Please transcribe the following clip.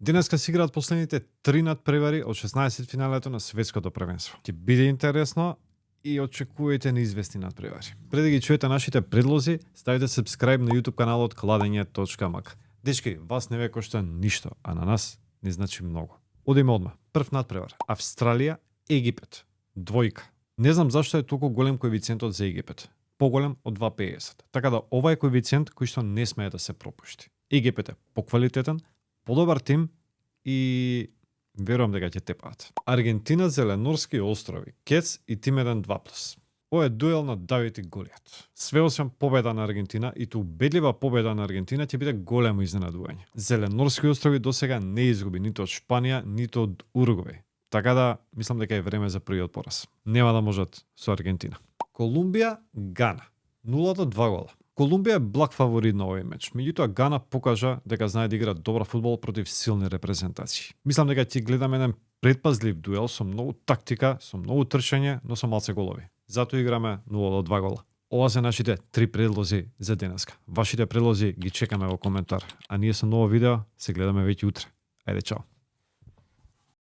Денеска се играат последните 3 надпревари од 16 финалето на светското првенство. Ќе биде интересно и очекувајте неизвестни надпревари. Пред да ги чуете нашите предлози, ставите subscribe на YouTube каналот Кладење.мк. Дечки, вас не ве кошта ништо, а на нас не значи многу. Одиме одма. Прв надпревар. Австралија, Египет. Двојка. Не знам зашто е толку голем коефициентот за Египет. Поголем од 2,50. Така да ова е коефициент кој што не смее да се пропушти. Египет е поквалитетен, подобар тим и верувам дека ќе тепаат. Аргентина, Зеленорски острови, Кец и тим 1-2+. Ова е дуел на Давид и Голијат. Све освен победа на Аргентина и ту убедлива победа на Аргентина ќе биде големо изненадување. Зеленорски острови досега не изгуби ниту од Шпанија, ниту од Уругвај. Така да, мислам дека е време за првиот пораз. Нема да можат со Аргентина. Колумбија, Гана. 0-2 гола. Колумбија е благ фаворит на овој меч, меѓутоа Гана покажа дека знае да игра добра фудбал против силни репрезентации. Мислам дека ќе гледаме еден предпазлив дуел со многу тактика, со многу трчање, но со малце голови. Затоа играме 0-2 гола. Ова се нашите 3 предлози за денеска. Вашите предлози ги чекаме во коментар, а ние со ново видео се гледаме веќе утре. Ајде, чао.